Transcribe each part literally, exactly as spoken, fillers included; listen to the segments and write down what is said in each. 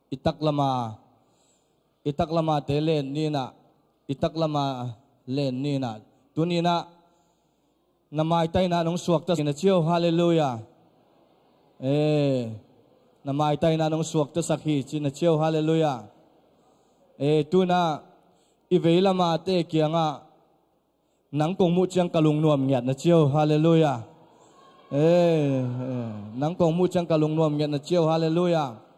I taklama, i taklamate len ninah, i taklama len ninah. Tuninah na maitaina nong suakta sak hi na ciau, halleluiah. E, na maitaina nong suakta sak hi ci na ciau, halleluiah. E, tunah i veilamate kiangah nang kong muh ciang ka lungnuam ngiat na ciau, halleluiah. E, e, nang kong muh ciang ka lungnuam ngiat na ciau, halleluiah.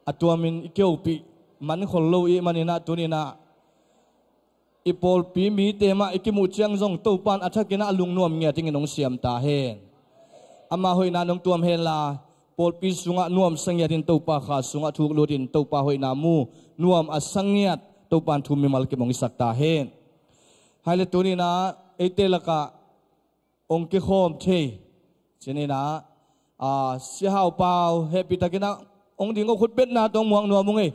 A tuamin i keupih mankhol lo i maninah tuninah i pawlpi mite mah i kimuh ciang zong Topan a thakinah a lungnuam ngiat dingin hong siam ta hen. Ama hoihna nong tuam henla, pawlpi sungah nuam sangiatin Topa kha sungah thuk lutin Topa hoihna mu nuam a sangiat Topan thu mimal kim hong hisak ta hen. Hai le tuninah eite lakah hong kikhawm thei cininah, a, Sia Hau Pau hehpihtakinah hong ding aw, khutbetna tawh hong muak nuam ung ei.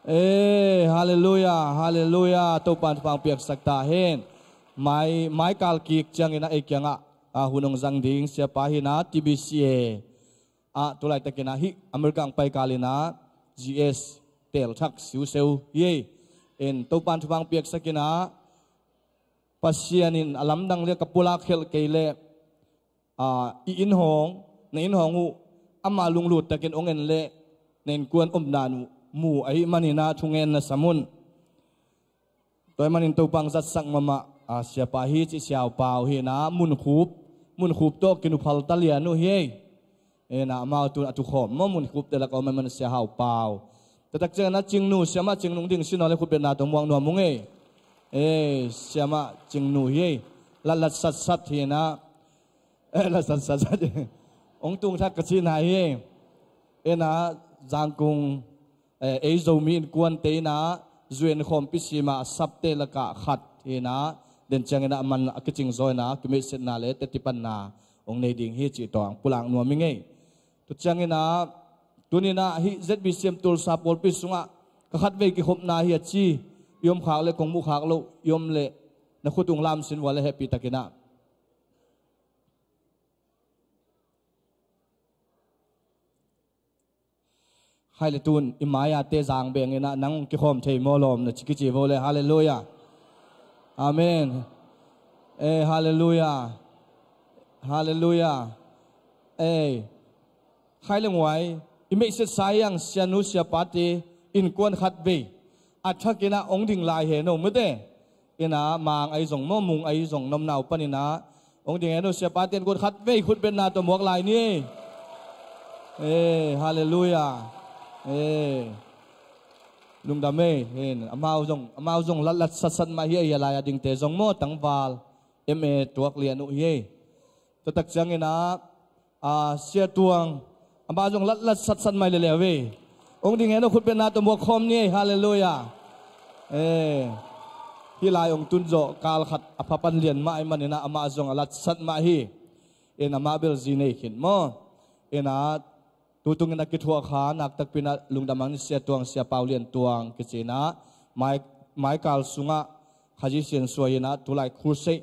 E, halleluiah, halleluiah, Topan thupha hong piaksak ta hen. Mai, mai kal kik cianginah ei kiangah, a, hun hong zang ding siapa hinah T B C A ah tulaitakinah hih America hong pai kalinah G S telthak siuseu hi ei. En, Topan thupha hong piaksakinah Pasian in a lamdang liak a pulak khelh kei leh, a, i innhawng, na innhawng uh ama lunglut takin hong en leh na innkuan omdan uh mu ahih maninah thungen na sam un. Tua ahih manin Topa hong zatsak mahmah, a, siapa hi cih Sia Hau Pau hinah Munkhup, Munkhup tawh kinuphal ta lian uh hi ei. Ena, amau tun a tukhawm maw, Munkhup te lakah om ahih manin Sia Hau Pau. Tua tak cianginah Cingnu, siamah Cingnu ding sin aw le khutbetna tawh muak nuam ung ei. E, siamah Cingnu hi ei. Latlat satsat hinah. E, latlat satsat. Hong tungthak ka cihna hi ei. Ena, Zangkung, e, ei Zomi innkuante inah zuenkhawm pi sima a sapte lakah khat hinah, den cianginah a man a kicing zaw inah kimeihsetna le tetipanna hong nei ding hi cih tawh hong pulak nuam ing ei. Tua cianginah tuninah hih Z B C M Tulsa pawlpi sungah ka khatvei kikhopna hi a ci i om khak le kong muh khak loh i om leh na khut ung lam sin vua le hehpihtakinah. Hai le tun i mai-ate zang benginah nang kikhawm thei maw lawm na ci kici vo le, halleluiah. Amen. E, halleluiah. Halleluiah. E, khai le nguai i meihsetsa hiang sianu siapate innkuan khatvei a thakinah hong ding lai hen o mute. Inah mang ahi zong maw, mung ahi zong nomnau paninah hong ding hen o, siapate innkuan khatvei khutbetna tawh muak lai ni. E, halleluiah. E, lungdam ei. Amau zong, amau zong latlat satsat mah hi a, hia lai a dingte zong maw, tangval M A tuak lian uh hi ei. Tua tak cianginah, a, Sia Tuang, amah zong latlat satsat mai leleu ei. Hong ding hen o, khutbetna tawh muak khawm ni ei, halleluiah. E, hih lai hong tun zawh kal khat a pha pan lian mah ahih maninah amah zong a latsat mah hi. En, amah bel zi nei khin maw. Ena, tutungin a kithuah kha naktakpinah lungdam ang ni, Sia Tuang, Sia Pau Lian Tuang kicinah mai, maikal sungah Khazih siansuah inah tulai crusade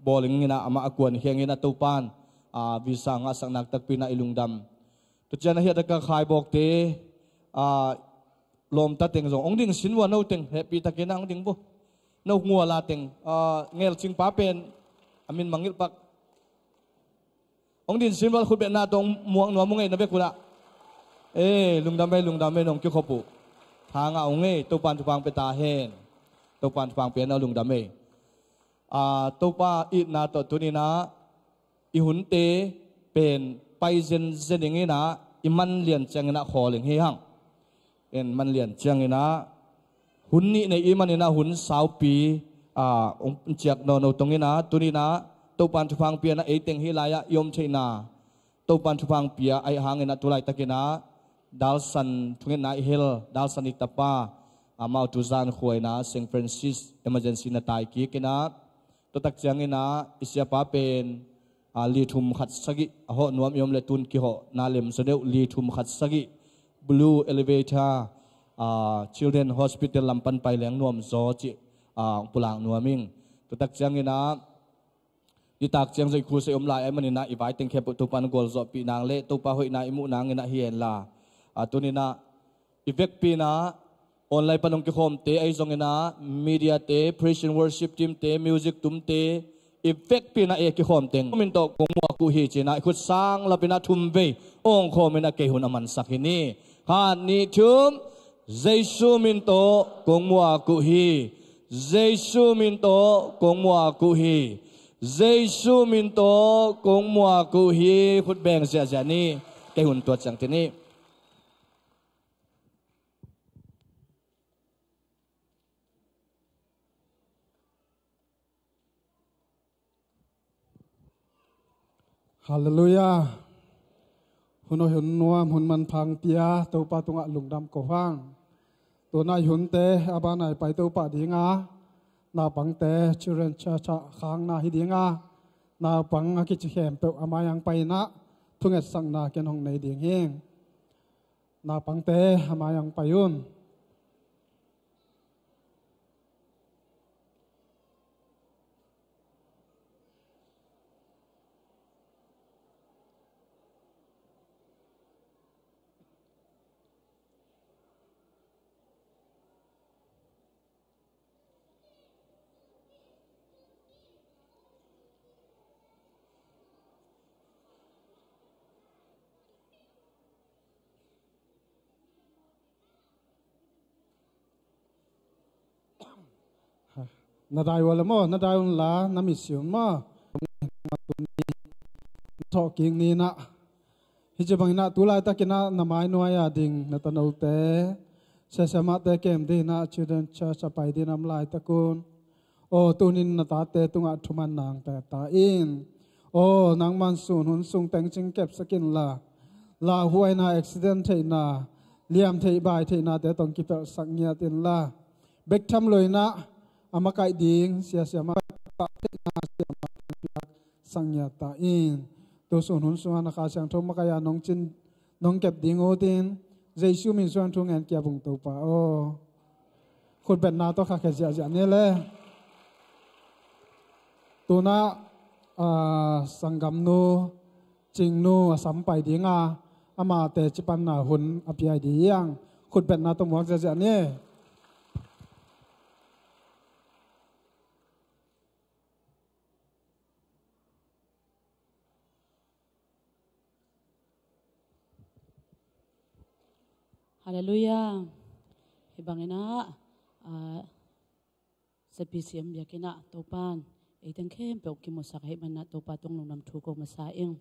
bawling inah amah a kuan hiang inah Topan, a, visa ngahsak naktakpinah i lungdam. Tua cianah hiataka khaibawkte, a, lawmta teng zong hong ding sin vua, no teng hehpihtakinah hong ding vo. No nguala teng, a, ngelcingpa pen a min mangilh pak. Hong din sin val khutbetna tawh muak nuam ung ei na bek unah. E, lungdam ei, lungdam ei, nong kikhop uh. Tha ngah ung ei, Topan thupha hong pia ta hen. Topan thupha hong pia na, lungdam ei. A, Topa itna tawh tuninah i hunte pen pai zenzen ing inah i man lian cianginah khawl ing hi hang. En, man lian cianginah hun nih nei i maninah hun saupi, a, hong ciak nawn lo tonginah tuninah Topan thupha hong pianah eiteng hih lai-ah i om theihna Topan thupha hong pia ahih hanginah tulaitakinah Dalsan thungetna i hel, Dalsan i tapa, amau tu zan khuainah Saint Francis Emergency na tai kikinah, tua tak cianginah i siapa pen, a, li thum khat sagih a hawh nuam i om le tun kihawh na lem zaw deuh, li thum khat sagih Blue Elevator, a, Children Hospital lam pan pai leng nuam zaw cih, a, hong pulak nuam ing. Tua tak cianginah Nitak ciang zong i khusei om lai ahih maninah i vai teng khempeuh Topa in gualzawhpih nang le Topa hoihna i muh nanginah hi henla, a tuninah i vekpi inah online pan hong kikhawmte ahi zonginah mediate, praise and worship teamte, music tumte, i vekpi inah i kikhawm teng min tawh kong muak uh hi cinah i khut sang lapinah thum vei awng khawminah kei hun a mansak hi ni. Khat, nih, thum. Jesu min tawh kong muak uh hi. Jesu min tawh kong muak uh hi. Jesu min tawh kong muak uh hi. Khut beng ziahziah ni. Kei hun tuat ciang ti ni. Halleluiah. Hun hoih hun nuam, hun manpha hong pia Topa tungah lungdam ko hang. Tunai hunte a banah i pai Topa dinga, naupangte Children Church ah khangna hi dinga, naupang a kici khempeuh a mai-ah hong pai inah thungetsakna ken hong nei ding hi. Naupangte a mai-ah hong pai un. Na dai uh a le maw, na dai un la, na mitsi un maw. Thawhkik ni inah, hih ci bang inah tu laitak inah na mai nuai-a ding na tanote, siasiamahte kem ding inah Children Church a pai ding a om laitak un, aw, tunin na tate tungah thuman nang pia ta in. Aw, nangman sun hun sung teng cing kepsak inla, lauhuaina, accident theihna, liam theih bai theihnate tawh kipelhsak ngiat inla, bek tham lo inah a makaih ding siasiamah, pah theihna siamah piaksak ngiat ta in. Tu sun hun sungah na Kha Siangtho makaih a nong cin, nong kep ding uh tin, Jesu min suang thu ngen kia bung Topa aw. Khutbetna tawh khakhia ziahziah ni le. Tunah, ah, sanggamnu Cingnu a sam pai dinga, amah teci panna hun a piai ding hiang. Khutbetna tawh muak ziahziah ni. Halleluiah. Hih bangin ah, ah, Z B C M biakinn ah Topa'n ei teng khempeuh kimusak ahih manin ah Topa tung lungdam thu ko masa ing.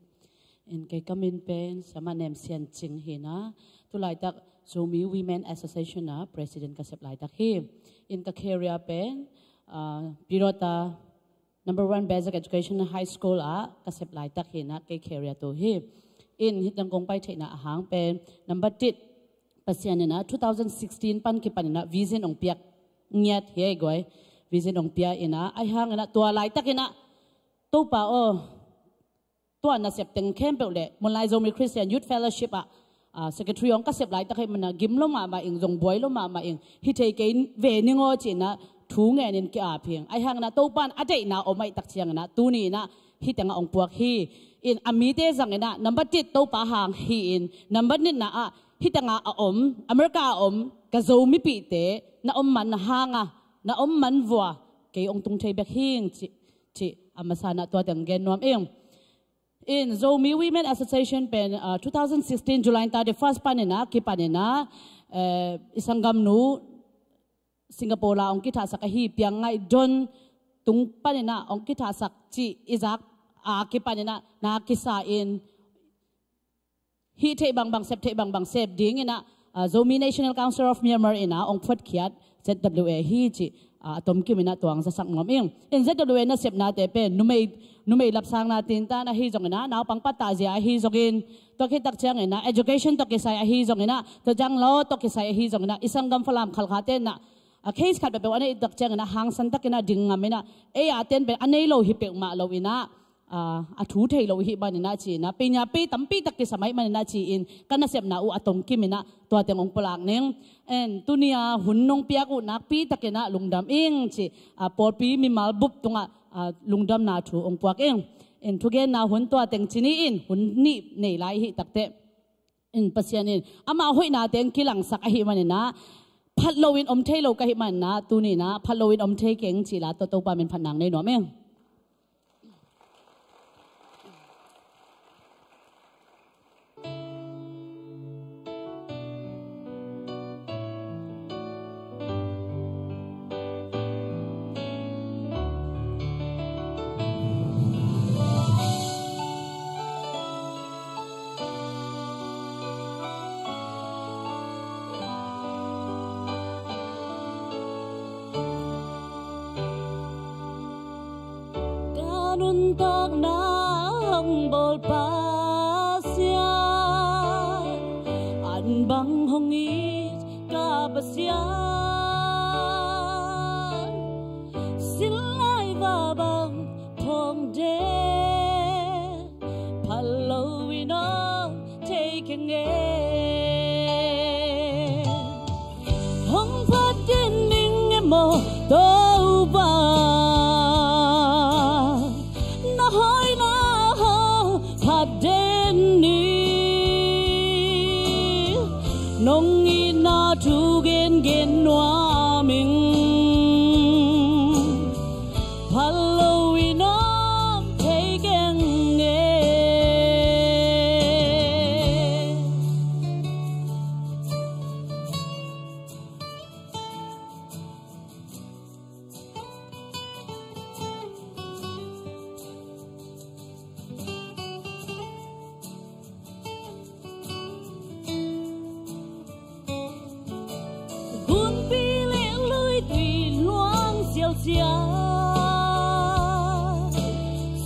In kei ka min pen Siamah Nem Sian Cing hi inah, tu laitak Zomi Women Association ah President ka sep laitak hi. In ka career pen, ah, Pirota Number One Basic Education High School ah ka sep laitak hi inah kei career tu hi. In hih teng kong pai theihna a hang pen, number tit, Pasian inah two thousand sixteen pan kipan inah vision hong piak ngiat hi ei guai. Vision hong pia inah, ahi hang inah tua laitak inah, Topa aw, tua nasep teng khempeuh le Munlai Zomi Christian Youth Fellowship ah, ah, secretary hong ka sep laitak ahih manin ah gim lo mahmah ing, zong buai lo mahmah ing, hi thei kei ve ning aw ci inah thu ngenin ki-ap hi ing. Ahi hang inah Topa'n a deihna om ahih tak ciang inah tuni inah hih tengah hong puak hi. In a mite zang inah number tit Topa hang hi in, number nitna ah hih tengah a om, America a om ka Zo mipihte na om man hanga, na om man vua kei hong tung thei bek hi ing ci, ci a masa inah tua teng gen nuam ing. In Zomi Women Association pen, ah, two thousand sixteen July thirty-first pan inah kipan inah, eh, i sanggamnu Singapore ah hong kithahsak ahi Piang Ngaih Don tung pan inah hong kithahsak cih i zak a kipan inah na kisa in, hih theih bangbang sep, theih bangbang sep ding inah, ah, Zomi National Council of Myanmar inah hong phuatkhiat Z W A hi cih, ah, a tomkim inah tua hong zasak nuam ing. In Z W A nasepnate pen numei, numei lapsangna tintan ahi zong inah, naupang pattah zia ahi zongin, tua khit tak ciang inah education tawh kisai ahi zong inah, tua ciang law tawh kisai ahi zong inah, i sanggam Falam Khalkhate inah, ah, case khat peuhpeuh a neih tak ciang inah hangsan tak inah ding ngam inah, ei a ten pen a nei lo hi peuhmah lo inah, ah, a thu thei lo i hih manin ah ci inah, pei nia pei tampi tak kisam ahih manin ah ci-in ka nasepna uh a tongkim inah tua teng hong pulak ning. En, tuni a hun nong piak uh nakpi tak inah lungdam ing ci, ah, pawlpi mimal bup tungah, ah, lungdamna thu hong puak ing. In thugenna hun tua teng ci ni in, hun nih nei lai hi takteh. In Pasian in ama hoihna teng kilangsak ahih manin ah, phat loin om thei lo ka hih manin ah, tuni in ah phat loin om thei keng cih la tawh Topa min phat nang nei nuam ing. Ka nuntakna hong bawl Pasian, an bang hong it ka Pasian, sin lai va bang thong den, phat loin om thei keng e. Hong phat den ning e maw Topa, na hoihna hong phat den ni. Nong itna thu gengen nuam ing, phat loin om thei keng e. Gunpi le luitui luang sialsial,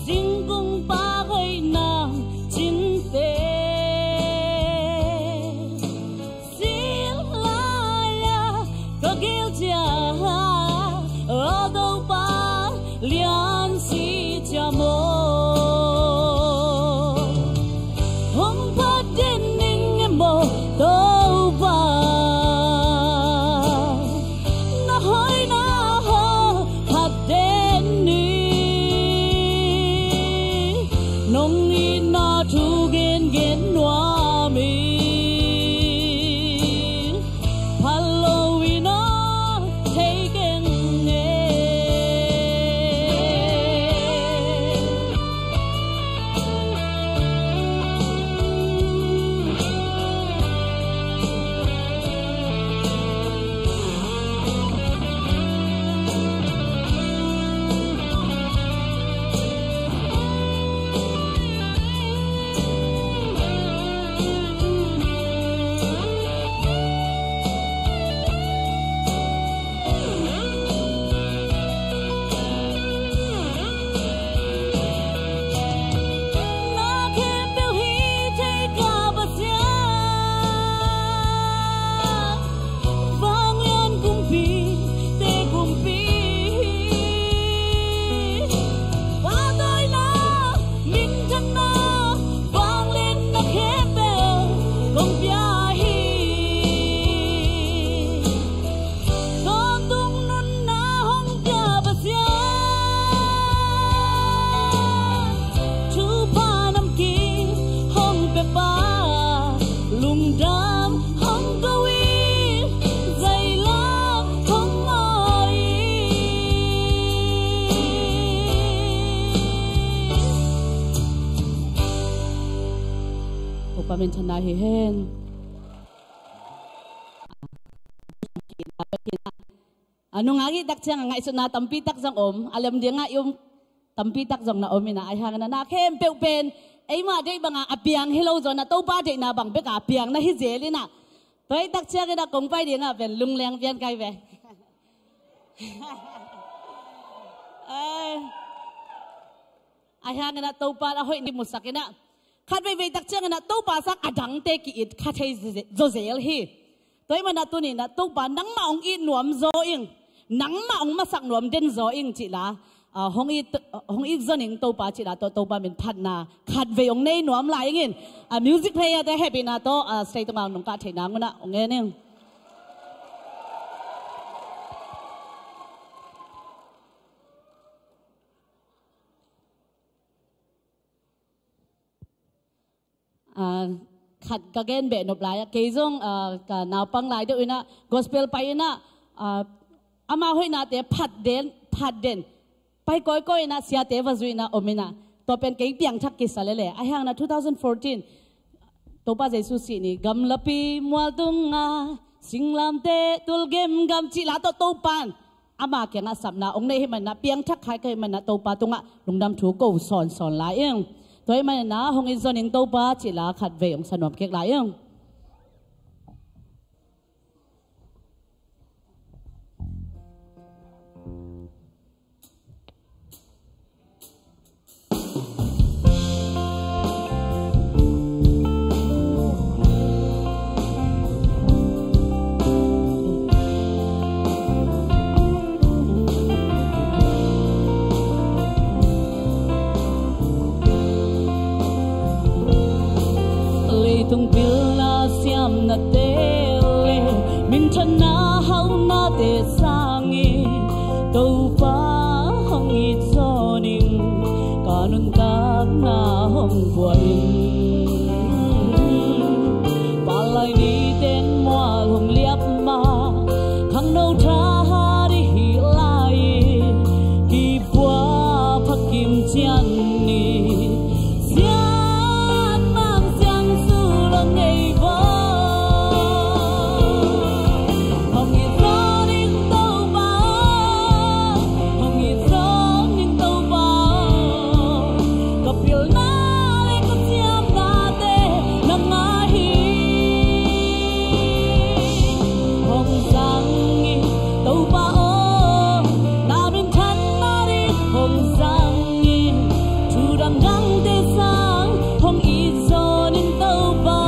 singkung pak hoih nang cinte, sin lai-a ka gel ciang, aw Topa lian si ciam aw. Hong phat den ning e maw Topa, na hoihna hong phat den ni. Nong itna thu gengen nuam ing, phat loin om thei keng e. Na khempeuh hi thei ka Pasian, vanglian kumpite kumpi, pahtawina, minthanna, vangliatna khempeuh kong pia hi. Tawntung nunna hong pia Pasian, thupha namkim hong pia Pa, lungdam hong ko in, zai lam hong awi in. Topa minthanna hi hen. A nungak i tak ciang a ngaihsutna tampi tak zong om, a lem dingah i om tampi tak zong na om in ah, ahi hangin ah na khempeuh pen eimah deih bangah a piang hi lo zaw in ah, Topa deihna bang bekah a piang na hi zel in ah, tua i tak ciangin ah kong pai dingah pen lungleng pian kai ve. Ai. Ahi hangin ah Topa in a hoih na musak in ah, khat veivei tak ciangin ah Topa sang a dangte ki-it kha thei ze-, zaw zel hi. Tua ahih manin ah tuni in ah Topa nangmah hong it nuam zaw ing, nangmah hong masak nuam den zaw ing cih la, ah, hong it, hong it zaw ning Topa cih la tawh Topa min phatna khat vei hong nei nuam lai ing in, ah, music player te hehpihna tawh, ah, stage tungah hong nungkah theih nang un ah hong ngen ing. ah, khat ka gen beh nop lai ah, kei zong, ah, ka naupang lai deuh in ah gospel pai in ah, ah, ama hoihnate phat den, phat den pai kawikawi in ah, siate va zui in ah om in ah, tua pen kei piangthak kisa lel e. Ahi hangin ah two thousand fourteen Topa Jesu sih ni, gamlapi mual tungah singlamteh tul gemgam cih la tawh Topa in ama kiangah sapna hong nei ahih manin ah, piangthak khai ka hih manin ah, Topa tungah lungdam thu ko sawnsawn lai ing. Tua ahih manin ah, hong it zaw ning Topa cih la khatvei hong sa nuam kik lai ing. Leitung pilna siamnate le minthanna haunate sangin Topa hong it zaw ning, ka nuntakna hong buak in. Palai ni teng mual hong liap ma, khangno tha dih hi lai, kipua phakim cian ni. Sianmang siangsu lo ngei vo. Hong it zaw ning Topa, hong it zaw ning Topa. Ka pilna le ka ciamnate nang mah hi. Hong zang in Topa aw, na minthanna ding hong zang in. Thu dangdangte sang hong it zaw ning Topa.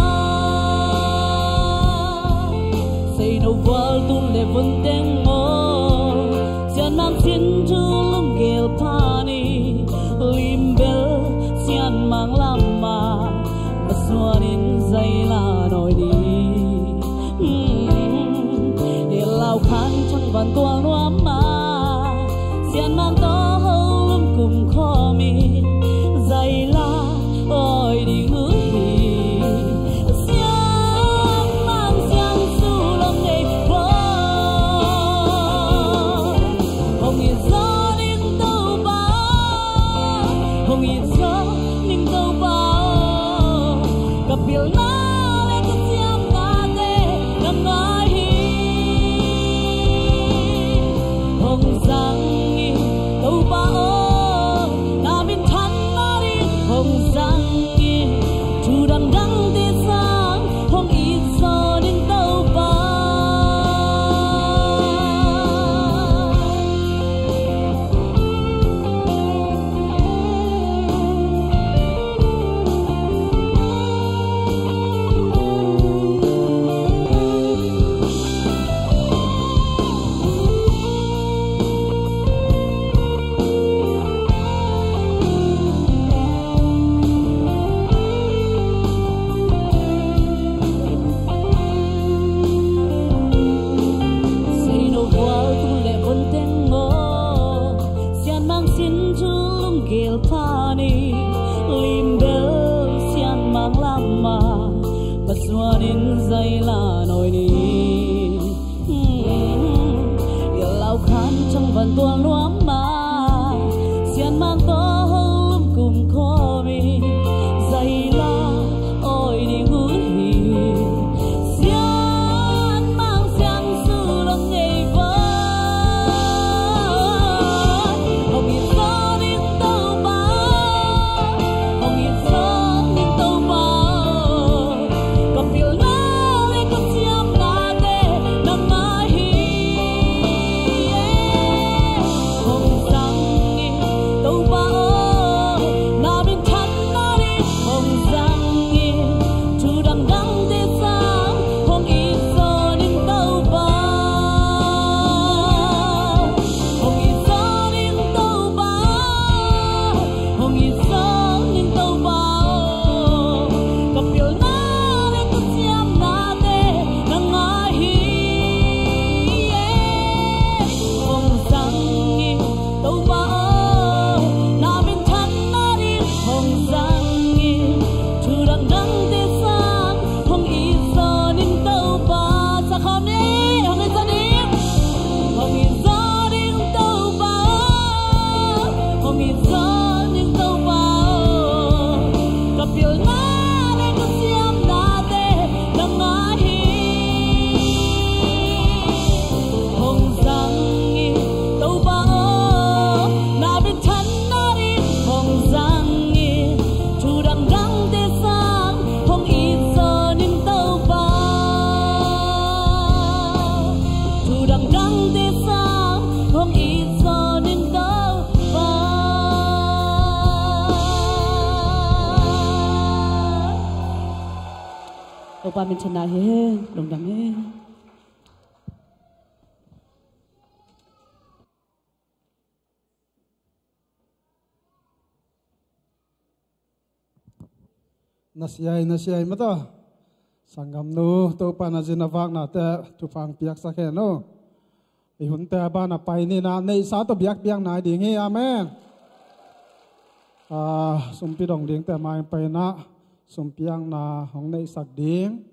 Seino vual tung le vun teng aw, sianmang sin thu lunggel pha ni. Limbel sianmang lam ah masuan in zaila nawi ni. Lau khan thang van tual nuam ma, sianmang tawh ho lum kum khawm in, zaila awi ding uh hi. Sianmang siangsu lo ngei vo. Hong it zaw ning Topa, hong it zaw ning Topa. Ka pilna le ka ciamnate nang mah hi. Hong zang in Topa aw, na minthanna ding hong zang in. Thu dangdangte sang hong it zaw ning Topa. Seino vual tung le vun teng aw, sianmang sin thu lunggel pha ni. Limbel sianmang lam ah masuan in zaila nawi ni. Lau khan thang van tual nuam ma, sianmang tawh ho lum kum khawm in, zaila awi ding uh hi. Sianmang siangsu lo ngei vo. Hong it zaw ning Topa, hong it zaw ning Topa. Ka pilna le ka ciamnate nang mah hi. Topa minthanna hi hen, lungdam hi. Na siai, na siai mata. Sanggamnu, Topa na zin a vaknate thupha piaksak hen aw. I hunte a ban a pai ni na, neihsa tawh biakpiakna ding hi. Amen. Ah, sumpi dong dingte mai pai na, sumpiakna hong neihsak ding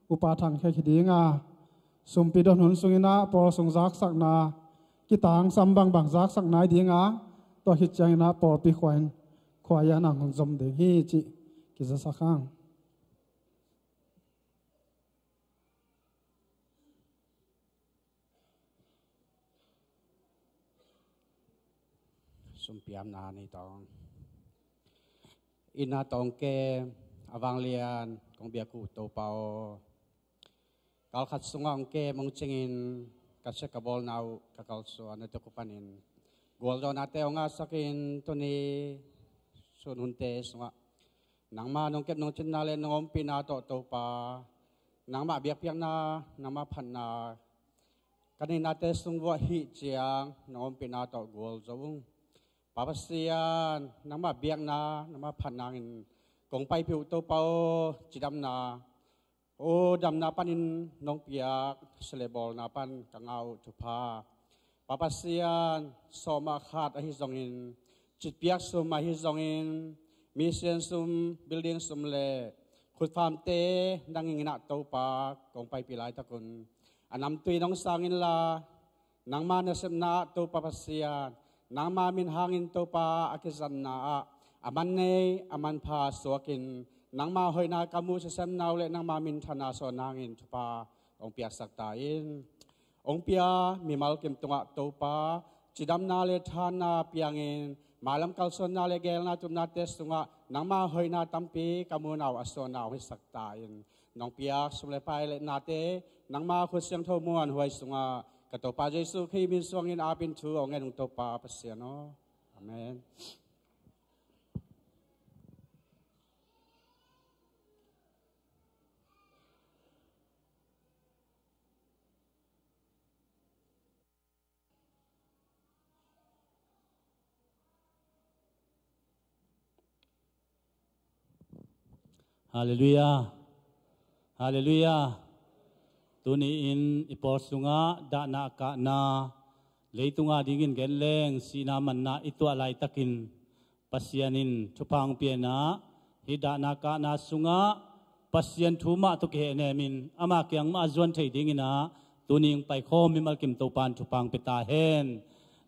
Upa Thang Khe hi ding a, sumpi don hun sungin ah pawl sung zaksakna, kitangsam bangbang zaksakna hi ding a, tua khit ciangin ah pawlpi khua in, khua in ah hong zom ding hi cih kizasak hang. Sumpiakna nei tawng. Inn ah tawng ke, a vanglian kong biak uh Topa aw. Kal khat sungah hong kem hong cingin, ka sia ka bawlna uh ka kalsuan a tuk uh panin gualzawhnate hong ngahsakin, tuni sun hunte sungah nangma nong kep nong cinna le nong ompihna tawh Topa, nangma biakpiakna, nangma phatna ka neihnate sung vuah hih ciang nong ompihna tawh gualzo ung. Pa Pasian, nangma biakna, nangma phatna in kong paipih uh Topa aw, cidamna, aw damna panin nong piak, sia le bawlna pan ka ngah uh thupha. Pa Pasian, sawm ah khat ahi zongin, citpiak sum ahi zongin, mission sum, building sum le khutfamte nang in ah Topa kong paipih laitak un, a namtui nong sang inla, nangma nasepna ah Topa Pasian, nangma min hangin Topa a kizanna ah a man nei a manpha suakin, nangma hoihna ka muh siasemna uh le nangma minthanna suahna hangin thupha hong piaksak ta in. Hong pia mimal kim tungah Topa, cidamna le thahatna piangin, mailam kalsuanna le geelna tupnate sungah nangma hoihna tampi ka muhna uh a suahna hong hisak ta in. Nong piak sum le pai le nate nangma khut siangtho muanhuai sungah ka Topa Jesuh Khrih min suangin apin thu hong ngen ung Topa Pasian aw. Amen. Halleluiah. Halleluiah. Tuni-in i pawl sungah dahna kahna, leitunga dingin genleng sihna manna i tuah laitakin Pasian in thupha hong pia in ah, hih dahna kahna sungah Pasian thu mah tawh kihehnem in ama kiang mah a zuan thei dingin ah, tuni hong paikhawm mimal kim Topa in thupha hong pia ta hen.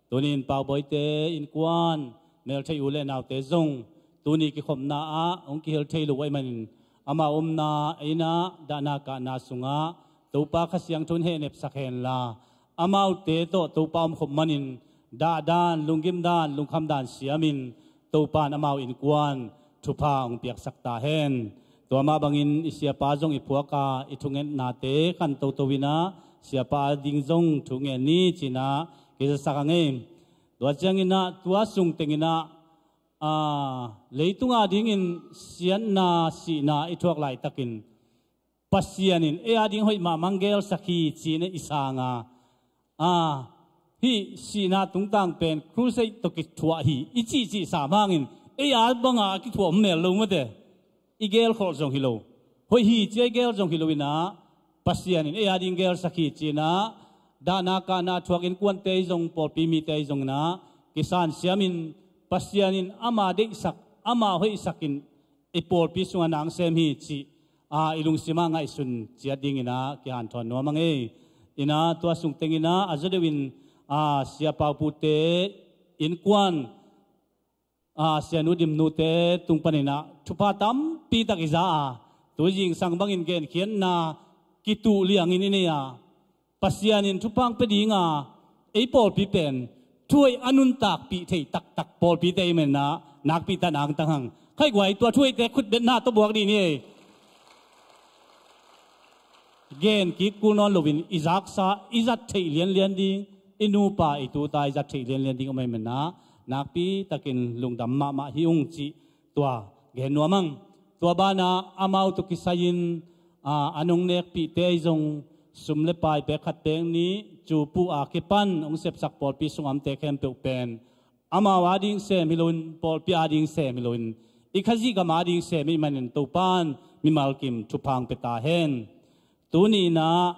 Tuni in Paubawite innkuan, meltheih u le naute zong tuni kikhopna ah hong kihel thei lo uh ahih manin, amau omna inn ah dahna kahna sungah Topa Kha Siangtho in hehnepsak henla, amaute tawh Topa omkhop manin dahdan, lunggimdan, lungkhamdan siamin Topa in amau innkuan thupha hong piaksak ta hen. Tua mah bangin i siapa zong i phuak a, i thungetnate khan toto in ah, siapa ading zong thu ngen ni ci-in ah kizasak a ngei. Tua ciangin ah tua sung tengin ah, aa, leitunga dingin siatna, sihna i thuak laitakin Pasian in ei ading hoih mahmah hong gelsak hi ci-in i sang a, aa, hih sihna tungtang pen crusade tawh kithuah hi i cihcih sam hangin, ei a banga a kithuah om mel lo mate. I gelkholh zong hi lo, hoih hi ci-a i gel zong hi lo in ah, Pasian in ei ading gelsak hi ci-in ah, dahna kahna thuak innkuante ahi zong, pawlpi mite ahi zongin ah kisan siamin, Pasian in ama deihsak, ama hoihsak in i pawlpi sungah na hong sem hi cih, aa, i lungsim ah ngaihsun ciat dingin ah kihanthawn nuam a ngei. In ah tua sung tengin ah a zaw deuh in, aa, Sia Pau Pu te innkuan, aa, Sianu Dim Nu te tung panin ah thupha tampi tak i za a, tu zingsang bangin genkhiatna kituh liangin i nei a, Pasian in thupha hong pia ding a, ei pawlpi pen thu hoih a nuntakpih thei taktak pawlpite i hi manin ah, nakpi takin hong tang hang. Khaiguai, tua thu hoihte khutbetna tawh buak dih ni. Gen kik kul nawn loin i zaksa i zat theih lianlian ding, i nupa i tuta i zat theih lianlian ding om ahih manin ah, nakpi takin lungdam mahmah hi ung cih tua gen nuam ing. Tua banah amau tawh kisai-in, a, a nong nekpihte i zong sum le pai pek khat pek nih, cu puh a kipan hong sepsak pawlpi sungah omte khempeuh pen amau ading sem hi loin, pawlpi ading sem hi loin, i Khazih gam ading sem ih manin Topan mimal kim thupha hong pia ta hen. Tuni inah,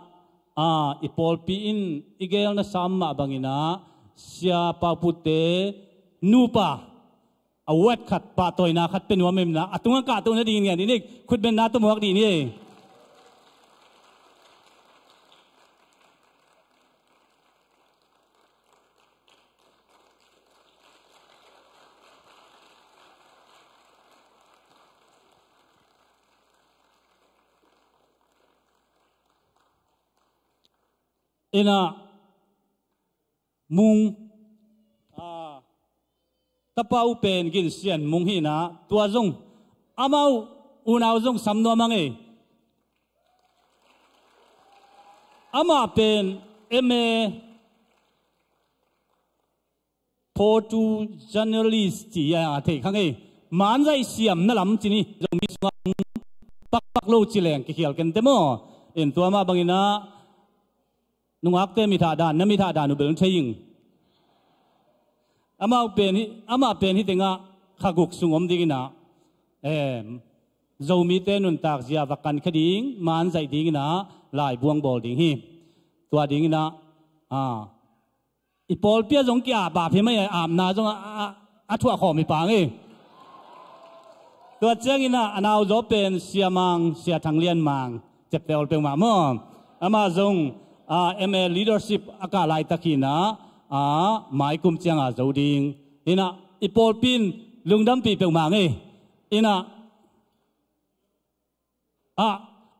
a, i pawlpi in i gelna sam mah banginah Sia Pau Pute nupa award khat, pahtawina khat pia nuam inah a tungah kahto nadingin ngen dih ni, khutbenna tawh muak dih ni. Inah Mung, a, tapa uh pen Gin Sian Mung hi inah, tua zong amau unau zong sam nuam a ngei. Amah pen M A Photojournalist ci a thei kha ngei. Manzaih siamna lam ci ni, Zomi sungah pakpak lo ci leng kikhial kente maw. In tua mah banginah nungakte mithah dan, na mithah dan uh bel na thei ing. Amau pen hi, amah pen hi tengah kha guk sung om dinginah, em, Zomite nuntak zia va kankhia ding, manzaih dinginah laibuang bawl ding hi. Tua dinginah, a, i pawlpi ah zong ki-ap ap hi mai, a, apna zong a, a, a thuah khawm hi pang hi. Tua cianginah a nauzaw pen Sia Mang, Sia Thang Lian Mang, ciapteh awl peuhmah maw. Amah zong, a, M A leadership a kah laitak hi inah, a, maikum cianga zo ding. Inah i pawlpi in lungdampih peuhmah ngei. Inah, a,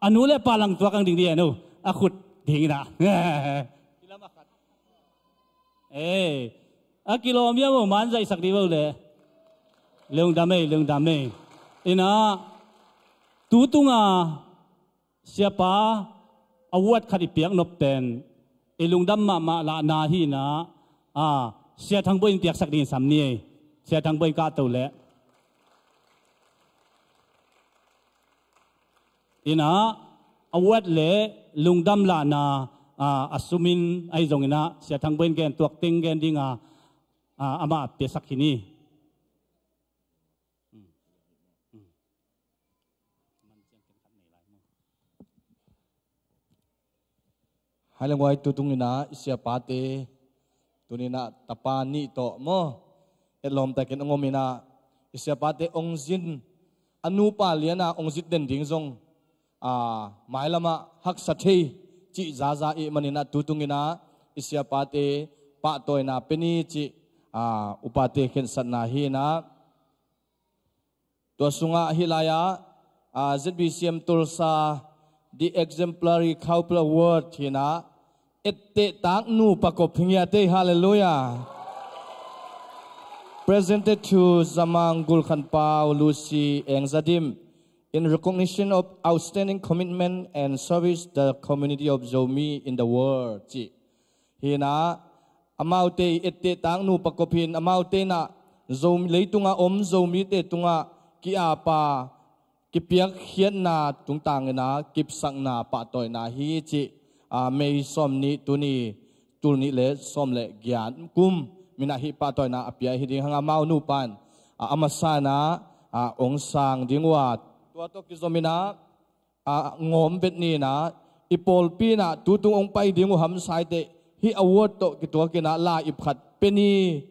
a nu le pa langtuak ang ding dih a nu, a khut dinginah. Ei, a kilawm ia maw, manzaihsak dih vo le. Lungdam ei, lungdam ei. Inah tu tunga Siapa award khat i piak nop pen i lungdam mahmah lahna hi inah, a, Sia Thang Bawi in piaksak dingin sam ni ei. Sia Thang Bawi in kahto leh. Inah award le lungdam lahna, a, a sumin ahi zonginah Sia Thang Bawi in gen tuak teng gen dinga, a, amah piasak hi ni. Hai le nguai, tu tunginah i siapate, tuninah tapa nih tawh maw, etlawmtakin hong om inah, i siapate hong zin, a nupa lianah hong zit den ding zong, a, mailamah haksa thei cih zaza ih maninah tu tunginah i siapate pahtawina pia ni cih, a, upate khensatna hi inah. Tua sungah hih lai-ah, a, Z B C M Tulsa, The Exemplary Couple Award hi inah, ettehtak nupa kop hi ngiat ei, halleluiah. Presented to Zamang Gul Khan Pau Lucy Eng Za Dim in recognition of outstanding commitment and service the community of Zomi in the world, cih. Hi inah, amaute i ettehtak nupa kop hi in, amaute inah Zo-, leitungah om Zomite tungah ki-apa, kipiakkhiatna tungtanginah kipsakna pahtawina hi cih, a, May sawm nih, tuni tul nih le sawm le giat kum minah hih pahtawina a pia hi ding hang, amau nupa in, a, a masa inah, a, hong sang ding uh a, tua tawh kizom inah, a, ngawm vet ni inah, i pawlpi inah tu tung hong pai ding uh hamsa hi teh, hih award tawh kituak inah lai-ip khat pia ni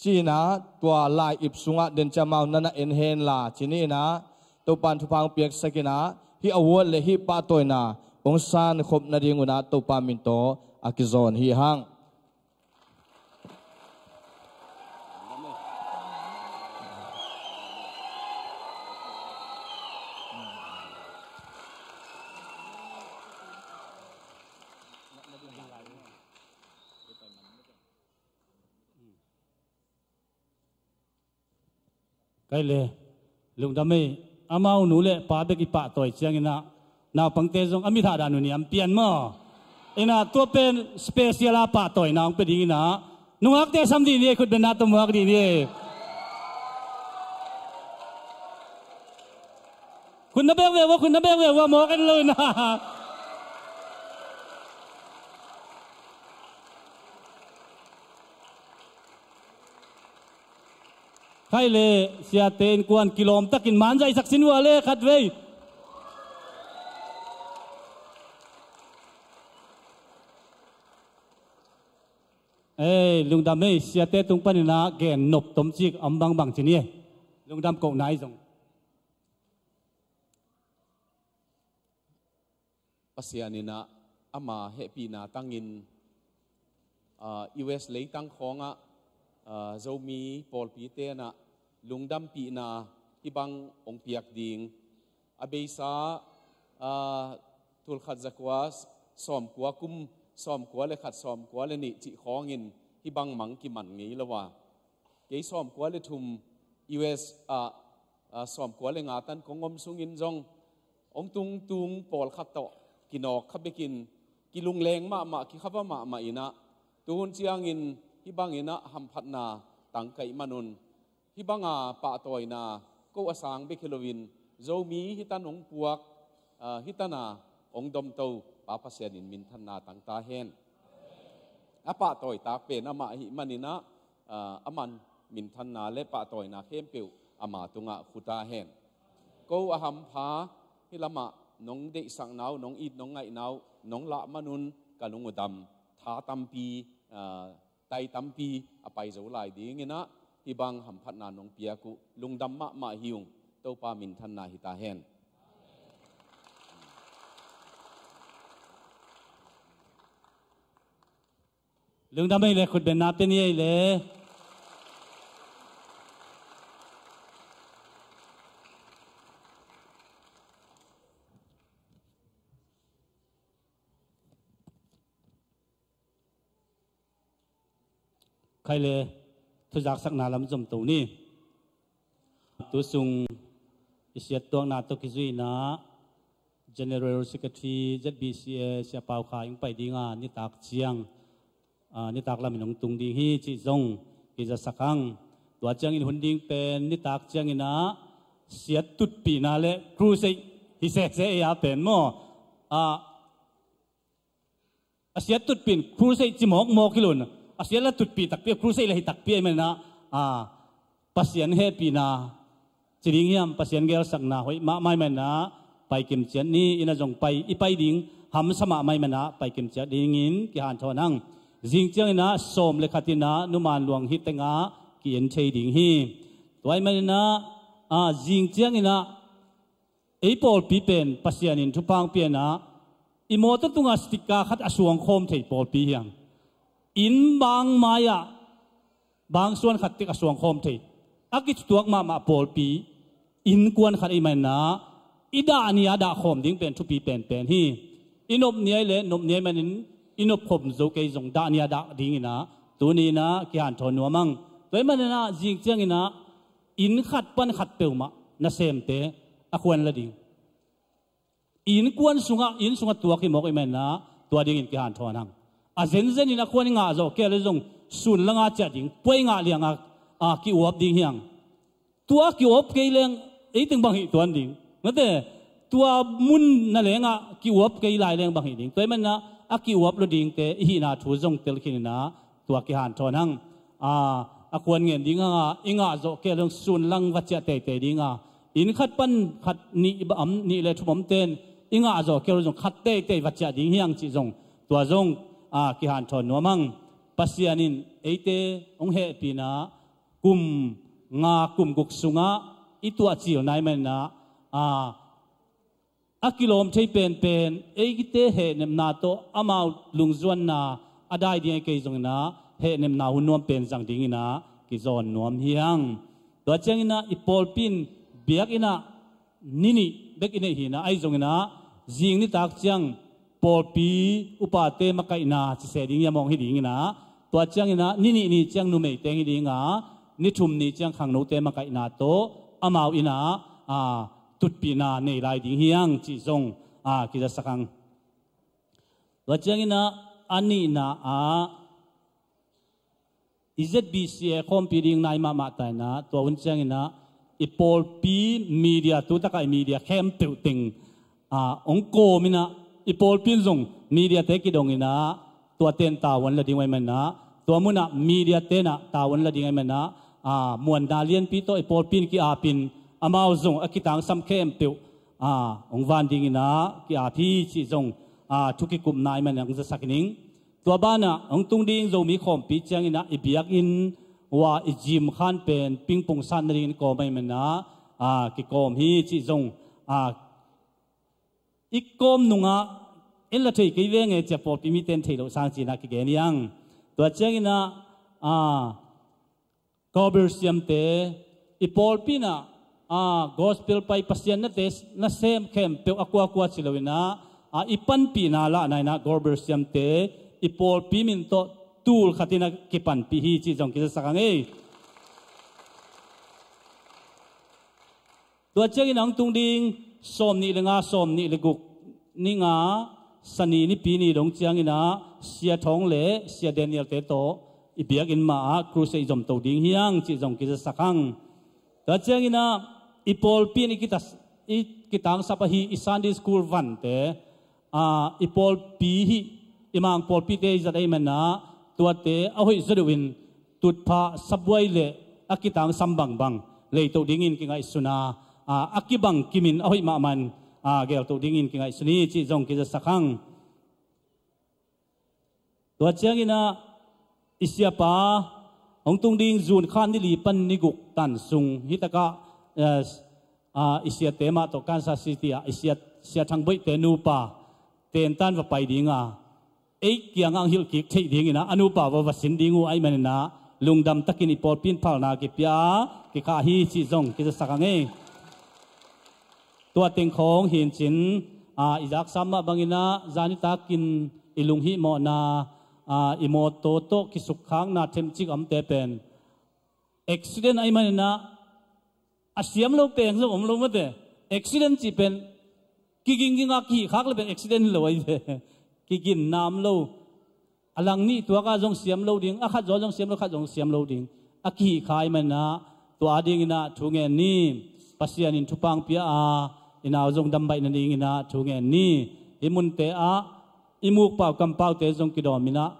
ci inah, tua lai-ip sungah den ciang amau na na en henla ci ni inah, Topan thupha hong piaksak inah, hih award le hih pahtawina hong sankhop nading unah Topa min tawh a kizawn hi hang. Kai le, lungdam ei, amau nu le pa bek i pahtawi cianginah, naupangte zong a mithah dan uh ni am pian maw? Inah tua pen special a pahtawina hong pia dinginah, nungakte sam dih ni ei, khutbenna tawh muak dih ni ei. Khut na bek ve ua, khut na bek ve ua, mawk en lo in a. Khai le, siate innkuan kilawm takin man zaihsak sin ua le khat vei. Ei, lungdam ei, siate tung panin a gen nop tomcik om bangbang ci ni ei. Lungdam kohna ei zong. Pasian in a ama hehpihna tangin, aa, U S leitang khawngah, aa, Zomi pawlpite in a lungdampihna hih bang hong piak ding. A beisa, aa, tulkhat zakua sawmkua kum, sawmkua le khat, sawmkua le nih cih khawngin hih bang mang kiman ngei lo a. Kei sawmkua le thum U S ah, aa, sawmkua le nga tan kong om sungin zong hong tungtung pawlkhat tawh kinawk kha bekin kilungleng mahmah, kikhava mahmah in a, tuhun ciangin hih bangin a hamphatna tangkaih manun, hih banga pahtawina ko a sang bek hi loin Zomi hih tan hong puak, aa, hih tana hong domto Pa Pasian in minthanna tangta hen. A pahtawitak pen amah ahih manin a, aa, aman minthanna le pahtawina khempeuh ama tungah khuta hen. Ko a hampha hih lamah nong deihsakna uh, nong it nong ngaihnau, nong lah manun ka lung uh dam, tha tampi, aa, tai tampi a pai zo lai dingin a, hih bang hamphatna nong piak uh lungdam mahmah hi ung. Topa minthanna hi ta hen. Lungdam ei le, khutbenna pia ni ei le. Khai le, thuzaksakna lam zom to ni. Tu sung i siattuakna tawh kizuihna General Secretary Z B C A Sia Pau Khai hong pai dinga nitak ciang, aa, nitak lamin hong tung ding hi cih zong kizasak hang. Tua ciangin hun ding pen nitak ciangin a siat tutpihna le crusade hi sese ei a pen maw? Aa, a siat tutpih in crusade ci mawkmawk hi lo in, a siat la tutpih takpi, a crusade la hi takpi ahih manin a, aa, Pasian hehpihna ci ding hiam, Pasian gelsakna hoih mahmah ahih manin a, paikim ciat ni, inn ah zong pai, i pai ding hamsa mahmah ahih manin a, paikim ciat dingin kihanthawn hang. Zing ciangin a sawm le khat in a numan luang hi tengah ki-en thei ding hi. Tua ahih manin a, aa, zing ciangin a ei pawlpi pen Pasian in thupha hong pia in a, i mawtaw tungah sticker khat a suang khawm thei pawlpi hi hang. Inn bang mai-ah bangsuan khat tek a suang khawm thei. A kituak mahmah pawlpi innkuan khat ahih manin a, i dah ni a dah khawm ding pen thupi penpen hi. I nop ni ahih leh nop ni ahih manin i nop khawm zo kei zong dah ni a dah dingin a, tuni in a kihanthawn nuam hang. Tua ahih manin a zing ciangin a inn khat pan khat peuhmah nasemte a khuan la ding. Innkuan sungah, inn sungah tuak hi mawk ahih manin a, tua dingin kihanthawn hang. A zenzen in a khuan i ngah zawh kei leh zong sun langa ciah ding, puai ngah lianga, a, ki-uap ding hi hang. Tua ki-uap kei leng ei teng bang hih tuan ding? Mate, tua mun na lengah ki-uap kei lai leng bang hih ding? Tua ahih manin a, a ki-uap lo dingte i hihna thu zong tel khin in a, tua kihanthawn hang. Aa, a khuan ngen ding hang a, i ngah zawh kei leh zong sun lang va ciah teitei ding a, inn khat pan khat nih bang om, nih le thum om ten i ngah zawh kei leh zong khat teitei va ciah ding hi hang cih zong, tua zong, aa, kihanthawn nuam hang. Pasian in eite hong hehpihna kum nga kum guk sungah i tuah cil nai manin a, aa, a kilawm thei penpen eite hehnepna tawh amau lungzuanna a dai ding a, kei zongin a hehnepna hun nuam pen zang dingin a kizawn nuam hi hang. Tua ciangin a i pawlpi in biakinn ah ni nih bek i neih hi in a, ahi zongin a zing nitak ciang pawlpi upate makaihna ci se ding hi a, mawng hi dingin a, tua ciangin a ni nih ni ciang numeite hi ding a, ni thum ni ciang khangnote makaihna tawh amau in a, aa, tutpihna nei lai ding hi hang cih zong, aa, kizasak hang. Tua ciangin a, a nihna ah i Z B C A khawmpi ding nai mahmah ta in a, tua hun ciangin a i pawlpi media, tu takah i media khempeuh teng, ah, hong kawm inah, i pawlpi in zong mediate kidong inah, tuate in tavuan la ding uh ahih maninah, tua munah mediate inah tavuan la ding ahih maninah, ah, muanna lianpi tawh i pawlpi in ki-apin, amau zong a kitangsam khempeuh, ah, hong van ding inah ki-ap hi cih zong, ah, thu kikupna ahih maninah hong zasak ning. Tua banah hong tung ding Zomi khawmpi cianginah i biakinn uah i gym khan pen pingpong san nadingin kawm ahih maninah, ah, kikawm hi cih zong, ah, i kawm nungah en la thei kei veng e ci-a pawlpi mite in thei loh sang ci-inah kigen hi hang. Tua cianginah, ah, Gabriel siamte, i pawlpi inah, ah, gospel pai Pasian nate nasem khempeuh a kuakua ci loinah, ah, i panpihna lahna inah Gabriel siamte i pawlpi min tawh tul khat inah kipanpih hi cih zong kizasak hang ei. Tua ciangin hong tung ding sawm nih le nga, sawm nih le guk ni nga, Sani nipi ni dong cianginah Sia Thawng le Sia Daniel te tawh i biakinn mah ah crusade i zomto ding hi hang cih zong kizasak hang. Tua cianginah i pawlpi in i kitas-, i kitangsap ahi i Sunday school vante, ah, i pawlpi hih, i Mang pawlpite i zat ahih maninah tuate a hoih zaw deuhin tutphah, sabuai le a kitangsam bangbang leitoh dingin kingaihsun a, ah, a kibang kimin a hoih mahmah in, ah, geltoh dingin kingaihsun hi cih zong kizasak hang. Tua cianginah i siapa hong tung ding June kha ni li pan ni guk tan sung hi takah, eh, ah, i siate mah tawh Kansas City ah i sia, Sia Thang Boihte nupa tentan va pai dinga, ei kiangah hong hilh kik theih dinginah a nupa va va sin ding uh ahih maninah lungdam takin i pawlpi in phalna kipia a kikhah hi cih zong kizasak hang ei. Tua teng khawng hi-in cin, ah, i zaksam mah banginah zan nitakin i lunghihmawhna, ah, i mawtaw tawh kisukkhakna themcik a omte pen accident ahih maninah a siam lo peng zong om lo mate. Accident cih pen kigingginga kihihkhak le pen accident hi lo ahi ve. Kiginna om lo. A lang nih tuakah zong siam lo ding, a khat zaw zong siam lo, khat zong siam lo ding. A kihihkha ahih maninah tua dinginah thu ngen ni. Pasian in thupha hong pia a, i nau zong dambaih nadinginah thu ngen ni. Hih munte ah i mukpau kampaute zong kidawm inah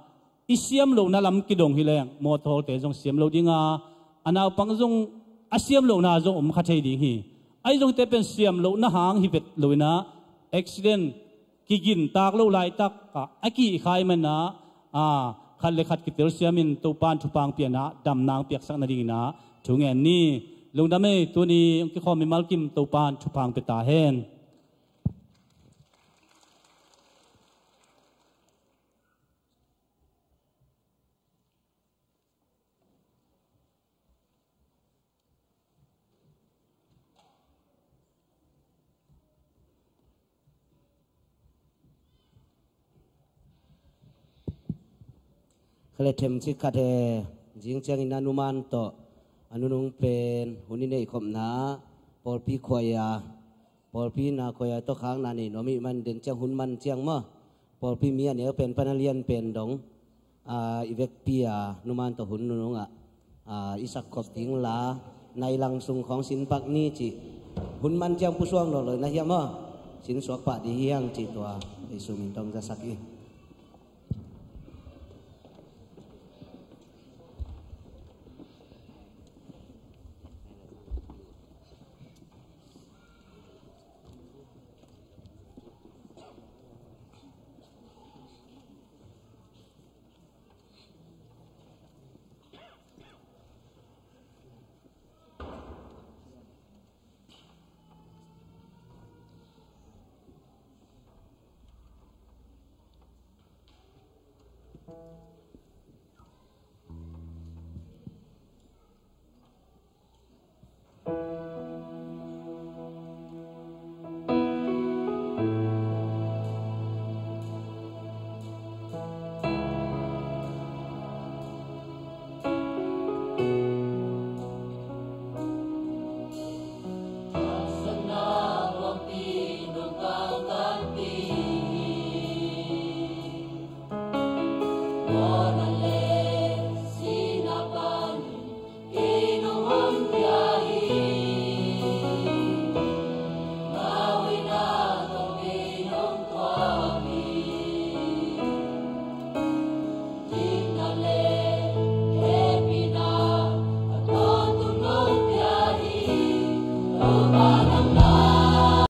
i siam lohna lam kidong hi leng mawtawte zong siam lo dinga, a naupang zong a siam lohna zong om kha thei ding hi. Ahi zongte pen siam lohna hang hi vet loinah accident, kigintak lo laitak ah a kihihkha ahih maninah, ah, khat le khat kitelsiamin Topa in thupha hong pia inah damna hong piaksak nadinginah thu ngen ni. Lungdam ei, tuni hong kikhawm mimal kim Topa in thupha hong pia ta hen. Khalethem cik khat he, zing ciangin a numan tawh a nunung pen hun i neihkhopna pawlpi khuaia, pawlpi na khuaia tawh khakna nei nuam ih man den ciang hun man ciang maw, pawlpi mi a neu pen pan a lian pen dong, a, i vekpi a numan tawh hun nunungah, a, i sakkhop ding la nailang sung khawng sinpak ni cih hun man ciang pusuak nawn lo na hiam aw? Sinsuak pah dih hiang cih tua ei sumin tawng zasak i.